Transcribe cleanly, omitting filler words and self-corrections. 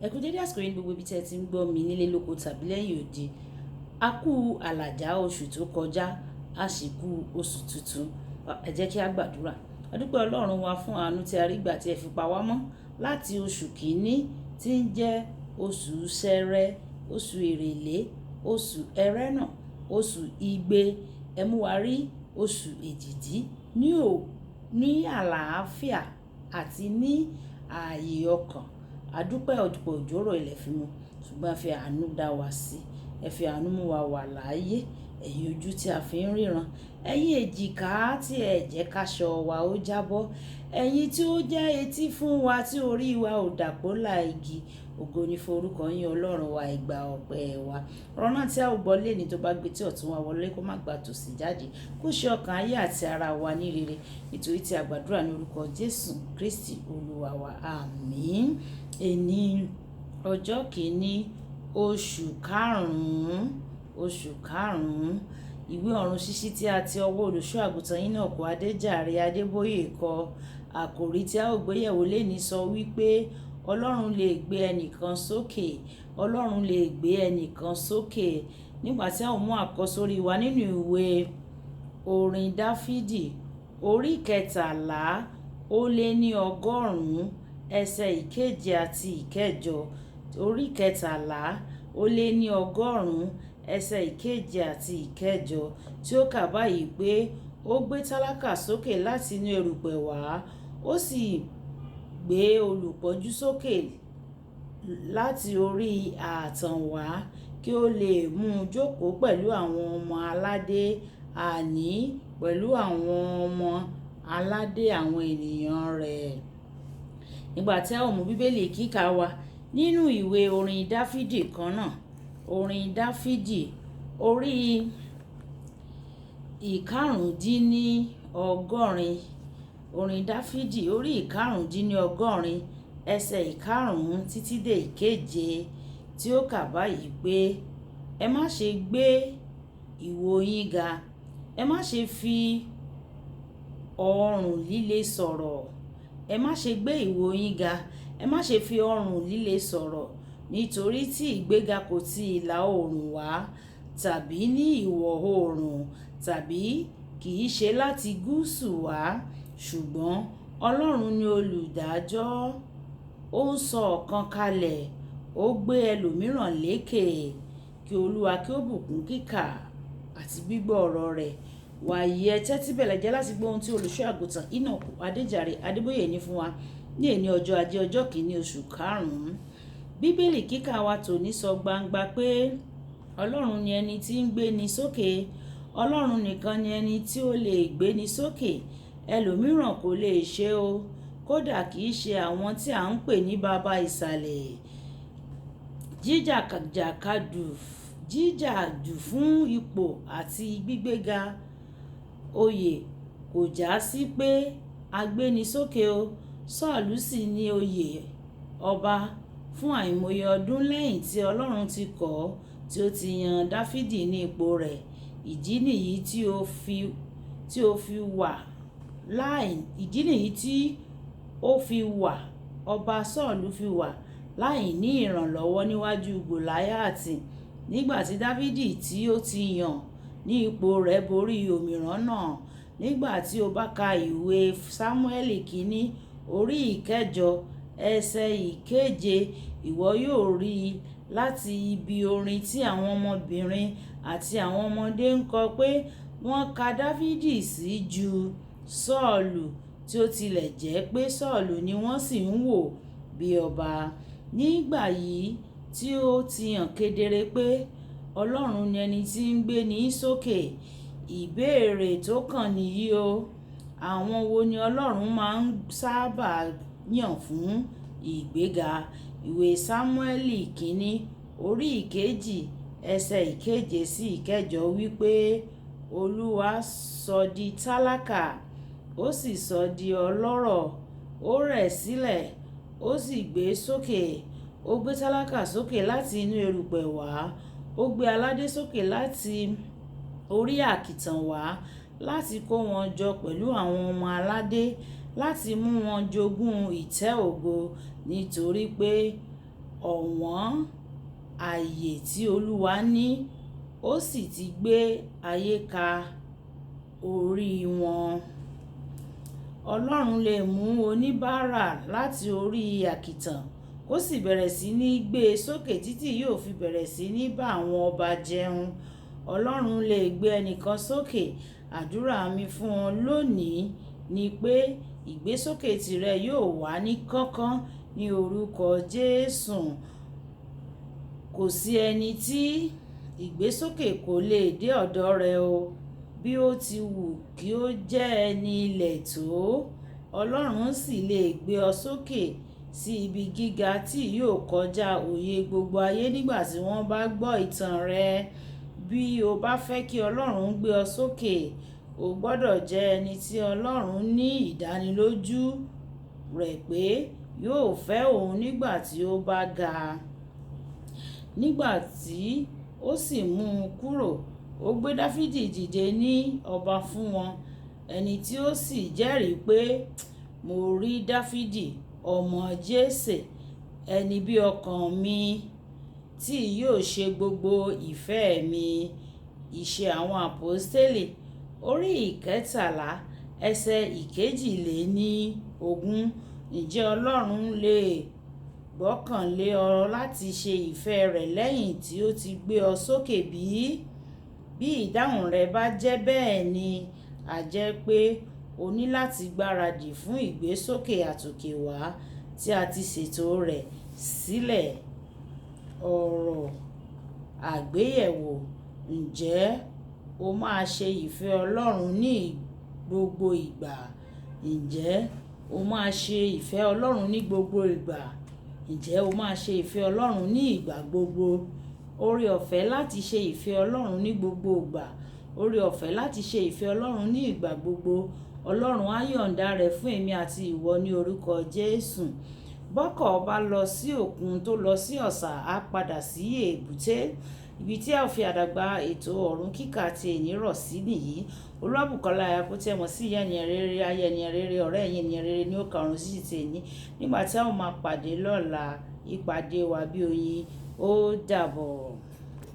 Ẹ kú dédé àsìkò yìí ní gbogbo ibi tí ẹ ti ń gbọ́ mi nílé lóko tàbí lẹ́yìn odi. A kú àlàjá oṣù tó kọjá, a sì kú oṣù tuntun. Ẹ jẹ́ kí a gbàdúrà. A dúpẹ́ Ọlọ́run wa fún àánú tí a rí gbà tí ẹ fi pa wá mọ́ láti oṣù kìíní tí ń jẹ́ oṣù Ṣẹrẹ, oṣù Èrèlé, oṣù Ẹrẹ́nà, oṣù Igbe. Ẹ mú wa rí oṣù Èjìdí ní àlàáfíà àti ní ààyè ọkàn. A dúpẹ́ ọ̀pọ̀ òjò rọ̀ ilẹ̀ fi mu, ṣùgbọ́n ẹ fi àánú dá wa sí. Ẹ fi àánú mú wa wà láàyè. Ẹ̀yin ojú tí a fi ń ríran, ẹ̀yin èjìká tí ẹ jẹ́ káṣọ wa ó jábọ́, ẹ̀yin tí ó jẹ́ etí fún wa tí orí wa ò dàpọ̀ lá igi. Ògo ni fún orúkọ yín Ọlọ́run wa, ìgbà ọpẹ́ wa. Ọ̀rọ̀ náà tí a ó gbọ́ léni tó bá gbé tí ọ̀tún wa wọlé kó má gba tòsì jáde, kó ṣe ọkàn ayé àti ara wa ní rere. Nítorí tí a gbàdúrà ní orúkọ Jésù Kristi Olúwa wa. Àmín. Èní ọjọ́ kìíní oṣù karùn-ún, oṣù karùn-ún. Ìwé ọ̀run ṣíṣí tí a ti ọwọ́ olùṣọ́ àgùntàn Enoch Adéjàre Adébóyè kọ. Àkòrí tí a ó gbé yẹ̀wò léni sọ wípé Ọlọ́run lè gbé ẹnìkan sókè. Ọlọ́run lè gbé ẹnìkan sókè. Nígbà tí a ó mú àkọ́sórí wa nínú ìwé orin Dáfídì orí kẹtàlá ó lé ní ọgọ́rùn-ún ẹsẹ̀ ìkeje àti ìkẹjọ. Orí kẹtàlá ó lé ní ọgọ́rùn-ún ẹsẹ̀ ìkeje àti ìkẹjọ tí ó kà báyìí pé ó gbé tálákà sókè láti inú erùpẹ̀ wá, ó sì gbé olùpọ́njú sókè láti orí ààtàn wá kí ó lè mú un jókòó pẹ̀lú àwọn ọmọ aládé, àní pẹ̀lú àwọn ọmọ aládé àwọn ènìyàn rẹ̀. Nígbà tí a ó mú Bíbélì kíkà wa nínú ìwé orin Dáfídì kan náà, orin Dáfídì orí ìkarùndínní ọgọ́rin, orin Dáfídì orí ìkarùndínní ọgọ́rin ẹsẹ̀ ìkarùn-ún títí dé ìkeje tí ó kà báyìí pé ẹ má ṣe gbé ìwo yín ga, ẹ má ṣe fi ọrùn líle sọ̀rọ̀, ẹ má ṣe gbé ìwo yín ga, ẹ má ṣe fi ọrùn líle sọ̀rọ̀, nítorí tí ìgbéga kò ti ìlà oòrùn wá tàbí ní ìwọ̀ oòrùn tàbí kì í ṣe láti gúúsù wá, ṣùgbọ́n Ọlọ́run ni olùdájọ́. Ó ń sọ ọ̀kan kalẹ̀, ó gbé ẹlòmíràn lékè. Kí Olúwa kí ó bùkún kíkà àti gbígbọ́ ọ̀rọ̀ rẹ̀. Wàyí ẹ tẹ́tí bẹ̀lẹ̀ jẹ́ láti gbọ́ ohun tí olùṣọ́ àgùntàn Enoch Adéjàre Adébóyè ní fún wa ní èní ọjọ́ ajé ọjọ́ kìíní oṣù karùn-ún. Bíbélì kíkà wa tòní sọ gbangba pé Ọlọ́run ni ẹni tí ń gbé ni sókè. Ọlọ́run nìkan ni ẹni tí ó lè gbé ni sókè. Ẹlòmíràn kò lè ṣe o. Kódà kì í ṣe àwọn tí à ń pè ní baba ìsàlẹ̀. Jíjàkadì fún ipò àti gbígbéga oyè kò jásí pé a gbé ni sókè o. Sọ́ọ̀lù sì ní oyè ọba fún àìmọye ọdún lẹ́yìn tí Ọlọ́run ti kọ̀ ọ́ tí ó ti yan Dáfídì ní ipò rẹ̀. Ìdí nìyí tí ó fi, tí ó fi wà láì, ìdí nìyí tí ó fi wà, ọba Sọ́ọ̀lù fi wà láìní ìrànlọ́wọ́ níwájú Gòláyátì. Nígbà tí Dáfídì tí ó ti yàn ní ipò rẹ̀ borí òmíràn náà. Nígbà tí o bá ka ìwé Sámúẹ́lì kìíní orí ìkẹjọ ẹsẹ̀ ìkeje, ìwọ yóò rí i láti ibi orin tí àwọn ọmọbìnrin àti àwọn ọmọdé ń kọ pé wọ́n ka Dáfídì sí ju Sọ́ọ̀lù tí ó tilẹ̀ jẹ́ pé Sọ́ọ̀lù ni wọ́n sì ń wò bí ọba. Nígbà yìí tí ó ti hàn kedere pé Ọlọ́run ni ẹni tí ń gbé ni sókè. Ìbéèrè tó kàn níyì o. Àwọn wo ni Ọlọ́run máa ń sábà yàn fún ìgbéga? Ìwé Sámúẹ́lì kìíní orí ìkejì ẹsẹ̀ ìkeje sí ìkẹjọ wípé Olúwa sọ di tálákà, ó sì sọ di ọlọ́rọ̀, ó rẹ̀ sílẹ̀, ó sì gbé sókè. Ó gbé tálákà sókè láti inú erùpẹ̀ wá, ó gbé aládé sókè láti orí àkìtàn wá, láti kó wọn jọ pẹ̀lú àwọn ọmọ aládé, láti mú wọn jogún ìtẹ́ ògo. Nítorí pé ọ̀wọ́n ààyè tí Olúwa ní, ó sì ti gbé ayé ka orí wọn. Ọlọ́run lè mú oníbàárà láti orí àkìtàn kó sì bẹ̀rẹ̀ sí ní gbé e sókè títí yóò fi bẹ̀rẹ̀ sí ní bá àwọn ọba jẹun. Ọlọ́run lè gbé ẹnìkan sókè. Àdúrà mi fún ọ lónìí ni pé ìgbésókè tìrẹ yóò wá ní kánkán ní orúkọ Jésù. Kò sí ẹni tí ìgbésókè kò lè dé ọ̀dọ̀ rẹ̀ o. Bí ó ti wù kí ó jẹ́ ẹni ilẹ̀ tó, Ọlọ́run sì lè gbé ọ sókè sí ibi gíga tí yóò kọjá òye gbogbo ayé nígbà tí wọ́n bá gbọ́ ìtàn rẹ. Bí o bá fẹ́ kí Ọlọ́run gbé ọ sókè, o gbọdọ̀ jẹ́ ẹni tí Ọlọ́run ní ìdánilójú rẹ̀ pé yóò fẹ́ òun nígbà tí ó bá ga. Nígbà tí ó sì mú un kúrò, ó gbé Dafidi dìde ní ọba fún wọn, ẹni tí ó sì jẹ́rìí pé, "Mo rí Dafidi ọmọ Jese, ẹni bí ọkàn mi, tí yóò ṣe gbogbo ìfẹ́ mi." Ìṣe àwọn Àpọ́stélì orí 13 ẹsẹ̀ 22. Ǹjẹ́ Ọlọ́run lè gbọ́kànlé ọ láti ṣe ìfẹ́ rẹ̀ lẹ́yìn tí ó ti gbé ọ sókè bí? Bí ìdáhùn rẹ bá jẹ́ bẹ́ẹ̀ ni, a jẹ́ pé o ní láti gbáradì fún ìgbésókè àtòkèwá tí a ti ṣètò rẹ̀ sílẹ̀. Ọ̀rọ̀ àgbéyẹ̀wò. Ǹjẹ́ o máa ṣe ìfẹ́ Ọlọ́run ní gbogbo ìgbà? Ǹjẹ́ o máa ṣe ìfẹ́ Ọlọ́run ní gbogbo ìgbà? Ǹjẹ́ o máa ṣe ìfẹ́ Ọlọ́run ní ìgbà gbogbo? Oore ọ̀fẹ́ láti ṣe ìfẹ́ Ọlọ́run ní gbogbo ìgbà. Oore ọ̀fẹ́ láti ṣe ìfẹ́ Ọlọ́run ní ìgbà gbogbo. Ọlọ́run á yọ̀nda rẹ̀ fún èmi àti ìwọ ní orúkọ Jésù. Bọ́kọ̀ bá lọ sí òkun tó lọ sí ọ̀sà, á padà sí èbúté. Ibi tí a ó fi àdàgbà ètò ọ̀run kíkà ti èní rọ̀ sí nìyí. Olúwabùkọ́lá Ayakútẹ́ mọ̀ sí ìyá ènìyàn rere, aya ènìyàn rere, ọ̀rẹ́ ẹ̀yin ènìyàn rere ní ó ka ọ̀run sí ti èní. Nígbà tí a ó máa pàdé lọ́la, ìpàdé wa bí oyin, ó dàbọ̀.